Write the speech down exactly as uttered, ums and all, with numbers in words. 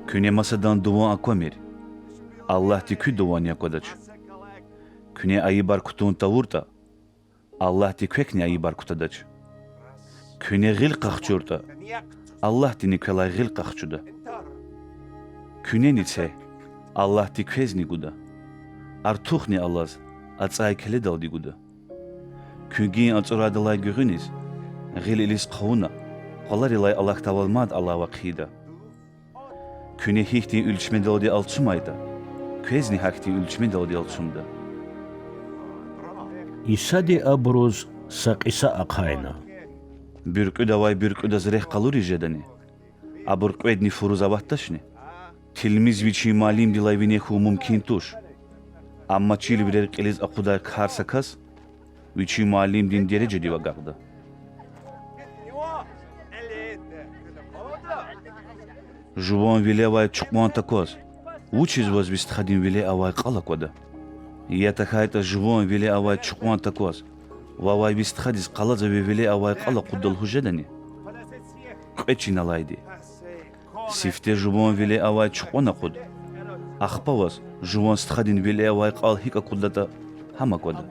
Куьне масадан дуван аквамир, Аллагьди куь дуванни аквадач. Куьне айибар кутун тавуртӀа, Аллагьди квекни айибар кутадач. Куьне гъил къахчуртӀа, Аллагьдини квелай гъил къахчуда. Куьнени це, Аллагьди квезни гуда. Артухни алаз, ацӀай келедалди гуда. Куьн гин ацӀурайдалай гуьгъуьниз, гъил илис хъувуна, къваларилай алахьдайвал мад алава хъийида. Куьне гьихьтин уьлчмедалди алцумайтӀа, квезни гьахьтин уьлчмедалди алцумда. Исади абуруз са кьиса ахъайна: Буьркьуьдавай буьркьуьдаз рехъ къалуриз жедани? Абур кьведни фуруз аватдачни? Тилмиз вичин муаллимдилай вине хьун мумкин туш. Амма чирвилер кьилиз акъудай гьар са кас вичин муаллимдин дережадив агакьда. Жуван виле авай чукьван такваз вучиз ваз ви стхадин виле авай кьал аквада? Я тахьайтӀа жуван виле авай чукьван такваз вавай ви стхадиз къалацӀа ви виле авай кьал акъудда лугьуз жедани? Кьве чин алайди. Сифте жуван виле авай чукьван акъуд, ахпа ваз жуван стхадин виле авай кьал гьикӀ акъуддатӀа, гьам аквада.